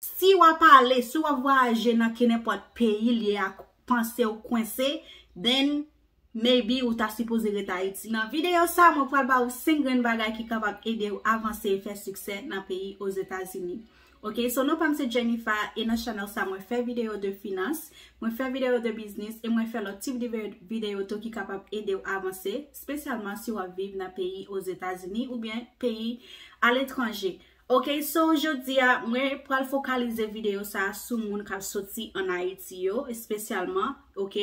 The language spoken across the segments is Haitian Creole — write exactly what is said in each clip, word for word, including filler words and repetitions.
Si w ap ale, si w ap vwayaje nan kenenpòt peyi l ye a, panse w kwense, then maybe ou ta sipoze ret Ayiti. Nan videyo sa, mwen pral ba ou senk grenn bagay ki kapab ede w avanse e fè siksè nan peyi Ozetazini. Ok, so non pa m se Jennifer e nan channel sa mwen fè videyo de finans, mwen fè videyo de biznis e mwen fè lòt tip de videyo tou ki kapab ede w avanse, espesyalman si w ap viv nan peyi Ozetazini oubyen peyi aletranje. Ok, so jodi a mwen pral fokalize videyo sa sou moun k ap soti ann Ayiti yo, espesyalman, ok,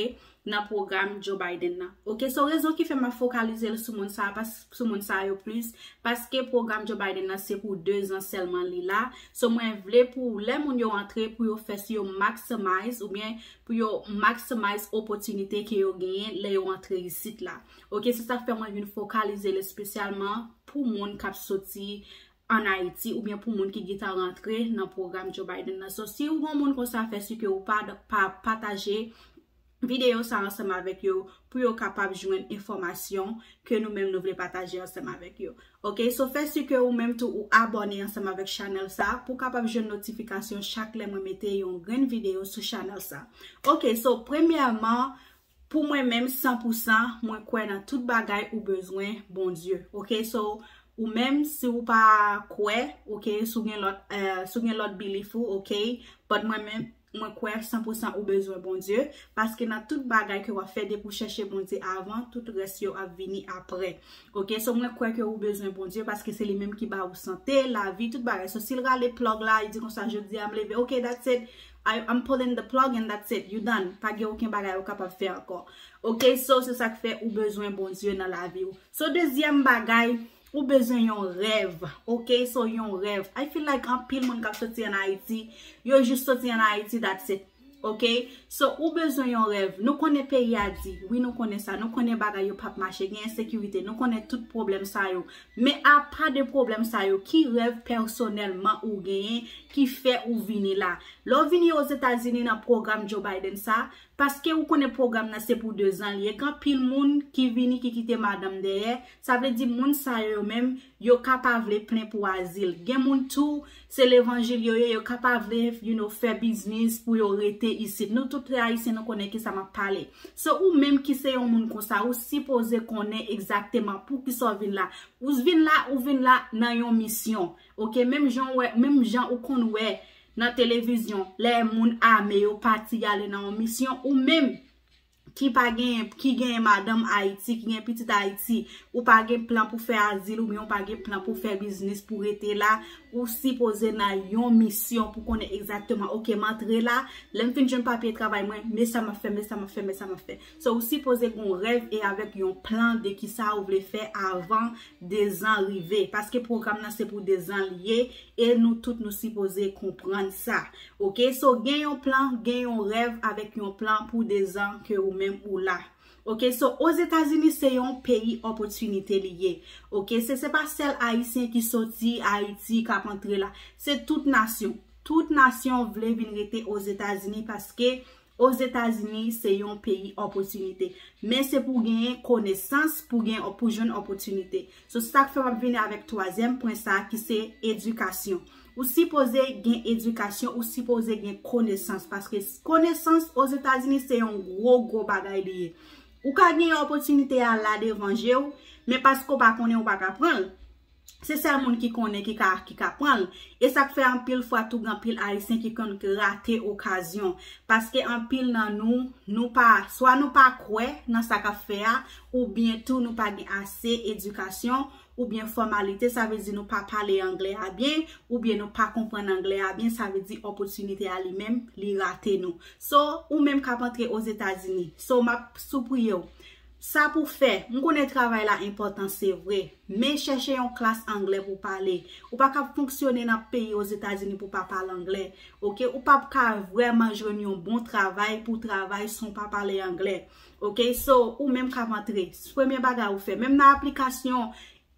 nan pwogram Joe Biden nan. Ok, so rezon ki fè m ap fokalize l sou moun sa, sou moun sa yo plis, paske pwogram Joe Biden nan se pou de zan sèlman li la. So mwen vle pou lè moun yo antre, pou yo fè si yo maximize oubyen pou yo maximize opòtinite ke yo genyen lè yo antre isit la. Ok, se sa k fè mwen vin fokalize l espesyalman pou moun k ap soti ann Ayiti oubyen pou moun ki gentan rantre nan pwogram Joe Biden nan. So, si ou gon moun konsa, fè si ke ou pa, pa pataje videyo sa ansanm avèk yo pou yo kapab jwenn enfòmasyon ke nou menm nou vle pataje ansanm avèk yo. Ok, so fè si ke ou menm tou ou abòne ansanm avèk channel sa pou kapab jwenn notifikasyon chak lè mwen mete yon grenn videyo sou channel sa. Ok, so premyèman, pou mwen menm, san pou san, mwen kwè nan tout bagay ou bezwen Bondye. Ok, so ou menm, si ou pa kwè, ok, si w gen lòt, eh, si w gen lòt belief ou, ok, but mwen menm, mwen kwè san pou san ou bezwen Bondye, paske nan tout bagay ke w ap fè, depi w chèche Bondye avan, tout rès yo ap vini apre. Ok, so mwen kwè ke ou bezwen Bondye, paske se li menm ki ba ou sante, lavi, tout bagay. So si l rale plug la, li di konsa, jodi a m leve, ok, that's it, I, I'm pulling the plug and that's it, you done. Pa gen okenn bagay ou kapab fè ankò. Ok, so se sa k fè ou bezwen Bondye nan lavi w. So dezyèm bagay, ou bezwen yon rèv. Ok, so yon rèv. I feel like anpil moun k ap soti ann Ayiti, yo jis soti ann Ayiti, that's it. Ok, so ou bezwen yon rèv. Nou konnen peyi a di, wi, nou konnen sa, nou konnen bagay yo p ap mache, gen ensekirite, nou konnen tout pwoblèm sa yo. Men apa de pwoblèm sa yo, ki rèv pèsonèlman ou genyen ki fè ou vini la? Lè w vini Ozetazini nan pwogram Joe Biden sa, paske ou konnen pwogram nan se pou de zan li ye, gen anpil moun ki vini ki kite madanm dèyè, sa vle di moun sa yo menm, yo ka pa vle plen pou azil. Gen moun tou, se levanjil yo ye, yo ka pa vle, you know, fè biznis pou yo rete isit. Nou tout se Ayisyen, nou konnen kisa m ap pale. So, ou menm ki se yon moun konsa, ou sipoze konnen egzakteman poukisa w vin la. Ou vin la, ou vin la nan yon misyon. Ok, menm jan w wè, menm jan ou konn wè nan televizyon, lè moun ame yo pati y ale nan yon misyon, ou menm ki pa gen, ki gen madanm Ayiti, ki gen pitit Ayiti, ou pa gen plan pou fè azil oubyen ou pa gen plan pou fè biznis pou rete la, ou sipoze nan yon misyon pou konnen egzakteman, ok, m antre la, lè m fin jwenn papye travay mwen, men sa m ap fè, men sa m ap fè, men sa m ap fè. So, ou sipoze gen yon rèv e avèk yon plan de kisa ou vle fè avan de zan rive. Paske pwogram nan se pou de zan li ye e nou tout nou sipoze konprann sa. Ok, so gen yon plan, gen yon rèv avèk yon plan pou de zan ke ou menm ou la. Ok, so Ozetazini se yon peyi opòtinite li ye. Ok, se, se pa sèl Ayisyen ki soti Ayiti k ap antre la. Se tout nasyon. Tout nasyon vle vin rete Ozetazini paske Ozetazini se yon peyi opòtinite. Men se pou genyen konesans, pou gen, pou jwenn opòtinite. So, sa k fè m ap vini avèk twazyèm pwen sa ki se edikasyon. Ou sipoze gen edikasyon, ou sipoze gen konesans, paske konesans Ozetazini se yon gwo, gwo bagay li ye. Ou ka gen opòtinite a la devan je w, men paske w pa konnen, ou pa ka pran l. Se sèl moun ki konnen ki ka, ki ka pran l. E sa k fè anpil fwa tou gen anpil Ayisyen ki konn rate okazyon. Paske anpil nan nou, nou pa, swa nou pa kwè nan sa k ap fè a, oubyen tou nou pa gen ase edikasyon, oubyen fòmalite, sa vle di nou pa pale anglè a byen, oubyen nou pa konprann anglè a byen, sa vle di opòtinite a li menm, li rate nou. So, ou menm k ap antre Ozetazini. So, m ap sipliye w. Sa pou fè, m konnen travay la enpòtan, se vre, men chèche yon klas anglè pou pale. Ou pa ka fonksyone nan peyi Ozetazini pou pa pale anglè. Ok, ou p ap ka vrèman jwenn yon bon travay pou travay san w pa pale anglè. Ok, so, ou menm k ap antre, premye bagay ou fè, menm nan aplikasyon,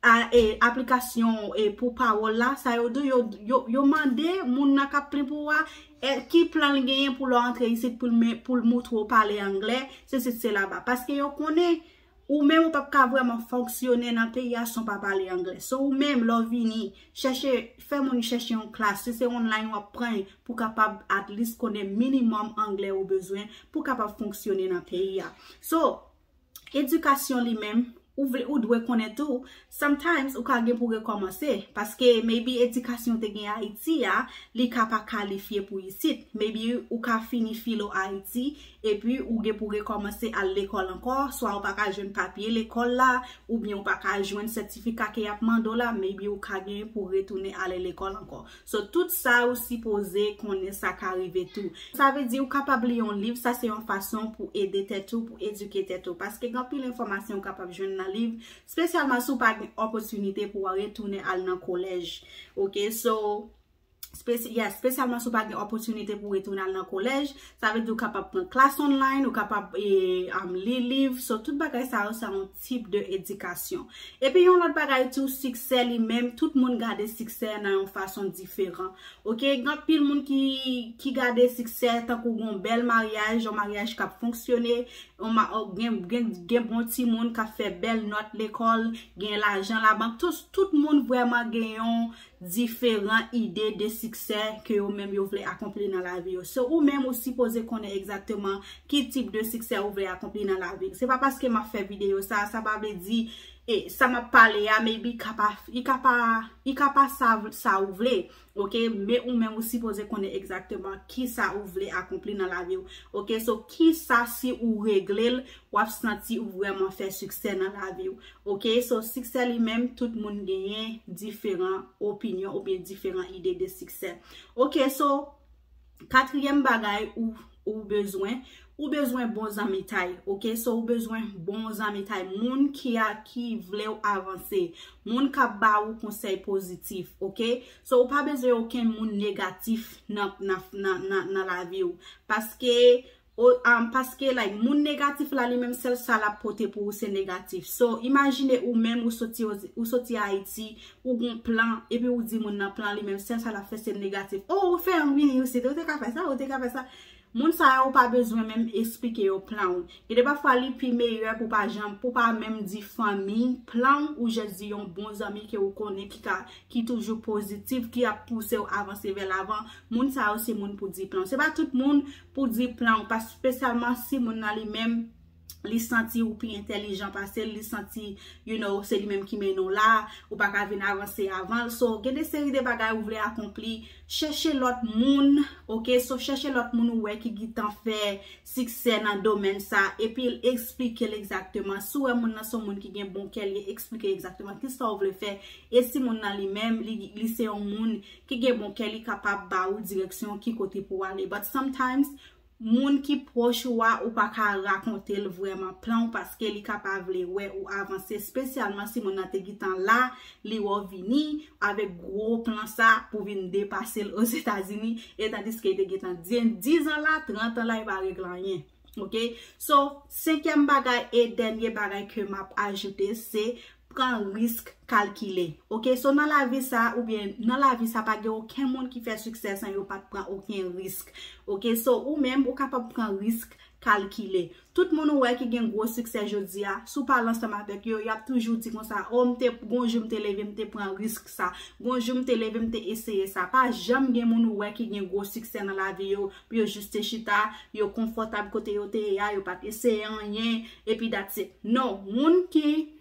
a, e, aplikasyon, e, pou pawòl la, sa yo di, yo, yo, yo mande moun nan k ap plen pou ou a, e, ki plan l genyen pou lè w antre isit pou l men, pou l moutre w pale anglè, sesi sela. Paske yo konnen Ou menm ou p ap ka vrèman fonksyone nan peyi a san w pa pale anglè. So ou menm lè w vini, chèche, fè moun chèche yon klas, si se online w ap pran pou kapab at least konnen minimòm anglè ou bezwen pou kapab fonksyone nan peyi a. So, edikasyon li menm, ou vle, ou dwe konnen tou, sometimes ou ka gen pou rekòmanse, paske maybe edikasyon te gen Ayiti a, li ka pa kalifye pou isit. Maybe ou ka fini filo Ayiti, epi ou gen pou rekòmanse al lekòl ankò, swa ou pa ka jwenn papye lekòl la, oubyen ou pa ka jwenn sètifika ke y ap mande w la, maybe ou ka gen pou retounen ale lekòl ankò. So, tout sa ou sipoze konnen sa ka rive tou. Sa vle di ou kapab li yon liv, sa se yon fason pou ede tèt ou, pou edike tèt ou. Paske gen anpil enfòmasyon ou kapab jwenn nan liv, espesyalman si ou pa gen opòtinite pou w retounen al nan kolèj. Ok, so, spesy- yeah, espesyalman si ou pa gen opòtinite pou retounen al nan kolèj, sa vle di ou kapab pran klas online, ou kapab e, um, li liv. So, tout bagay sa yo, se yon tip de edikasyon. Epi yon lòt bagay tou, siksè li menm, tout moun gade siksè nan yon fason diferan. Ok, gen anpil moun ki, ki gade siksè tankou yon bèl maryaj, yon maryaj k ap fonksyone, yon ma- gen, gen, gen bon timoun k ap fè bèl nòt lekòl, gen lajan labank. Tout, tout moun vrèman gen yon diferan ide de siksè ke yo menm yo vle akonpli nan lavi yo. So, ou menm ou sipoze konnen egzakteman ki tip de siksè ou vle akonpli nan lavi w. Se pa paske m ap fè videyo sa, sa pa vle di e sa m ap pale a, maybe ka pa, i ka pa, i ka pa sa, sa ou vle. Ok, men ou menm ou sipoze konnen egzakteman ki sa ou vle akonpli nan lavi w. Ok, so ki sa si ou regle l, w ap santi ou vrèman fè siksè nan lavi w. Ok, so siksè li menm, tout moun genyen diferan opinyon oubyen diferan ide de siksè. Ok, so katriyèm bagay ou, ou bezwen, ou bezwen bon zanmitay. Ok, so ou bezwen bon zanmitay, moun ki a, ki vle w avanse, moun k ap ba ou konsèy pozitif. Ok, so ou pa bezwen okenn moun negatif nan, nan, nan, nan, nan lavi w. Paske, o, um, paske like, moun negatif la li menm sèl sa l ap pote pou ou se negatif. So, imajine ou menm ou soti, o- ou soti Ayiti, ou gon plan, epi ou di moun nan plan li menm sèl sa l ap fè se negatif. Oh, ou fè m vini isit, ou te ka fè sa, ou te ka fè sa. Moun sa yo ou pa bezwen menm eksplike yo plan ou. Gen de pafwa li pi meyè pou pa janm, pou pa menm di fanmi plan ou, ou jis di yon bon zanmi ke ou konnen ki ka, ki toujou pozitif, ki ap pouse w avanse vè lavan. Moun sa yo se moun pou di plan. Se pa tout moun pou di plan ou, pa espesyalman si moun nan li menm li santi ou pi entèlijan pase l, li santi, you know, se li menm ki mennen w la, ou pa ka vin avanse avan l. So, gen de seri de bagay ou vle akonpli, chèche lòt moun, ok? So, chèche lòt moun ou wè ki gentan fè siksè nan domèn sa, epi l eksplike l egzakteman. Si w wè moun nan se yon moun ki gen bon kè, li eksplike egzakteman kisa w vle fè. E si moun nan li menm, li, li se yon moun ki gen bon kè, li kapab ba ou direksyon ki kote pou w ale. But sometimes, moun ki pwòch ou a, ou pa ka rakonte l vrèman plan w paske li ka pa vle wè ou avanse, espesyalman si moun nan te gentan la, li wè w vini avèk gwo plan sa pou vin depase l Ozetazini, e tandiske li te gentan di- diz an la, trant an la, li pa regle anyen. Ok? So, senkyèm bagay e dènye bagay ke m ap ajoute, se pran risk kalkile. Ok, so nan lavi sa, oubyen nan lavi sa, pa gen okenn moun ki fè siksè san yo pa t pran okenn risk. Ok, so ou menm, ou kapab pran risk kalkile. Tout moun ou wè ki gen gwo siksè jodi a, si w pale ansanm avèk yo, y ap toujou di konsa, oh, m te, gon jou m te leve, m te pran risk sa. Gon jou m te leve, m te eseye sa. Pa janm gen moun ou wè ki gen gwo siksè nan lavi yo, pou yo jis te chita, yo konfòtab kote yo te ye a, yo pa t eseye anyen, epi that's it. Non, moun ki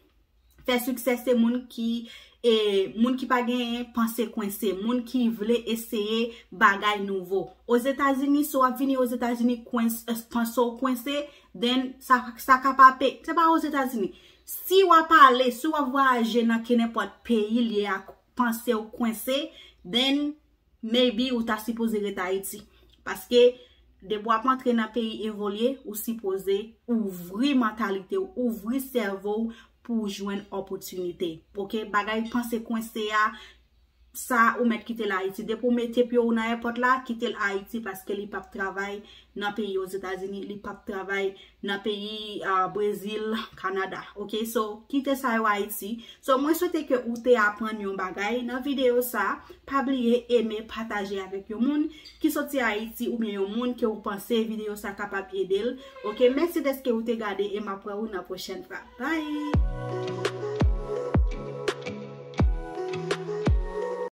fè siksè se moun ki, e, moun ki pa genyen panse kwense, moun ki vle eseye bagay nouvo. Ozetazini, si w ap vini Ozetazini, kwens- eh, panse w kwense, then sa, sa ka pa pe- se pa Ozetazini. Si w ap ale, si w ap vwayaje nan kenenpòt peyi l ye a, panse w kwense, then maybe ou ta sipoze ret Ayiti. Paske depi w ap antre nan peyi evolye, ou sipoze ouvri mantalite w, ouvri sèvo w pou w jwenn opòtinite. Ok, bagay panse kwense a, sa ou mèt kite l Ayiti. Depi w mete pye w nan èpòt la, kite l Ayiti paske li p ap travay nan peyi Ozetazini, li p ap travay nan peyi uh, Brezil, Kanada. Ok, so kite sa yo Ayiti. So mwen swete ke ou te aprann yon bagay nan videyo sa. Pa bliye eme, pataje avèk yon moun ki soti Ayiti oubyen yon moun ke ou panse videyo sa kapab ede l. Ok, mèsi dèske ou te gade e m ap wè ou nan pwochèn fwa. Bye!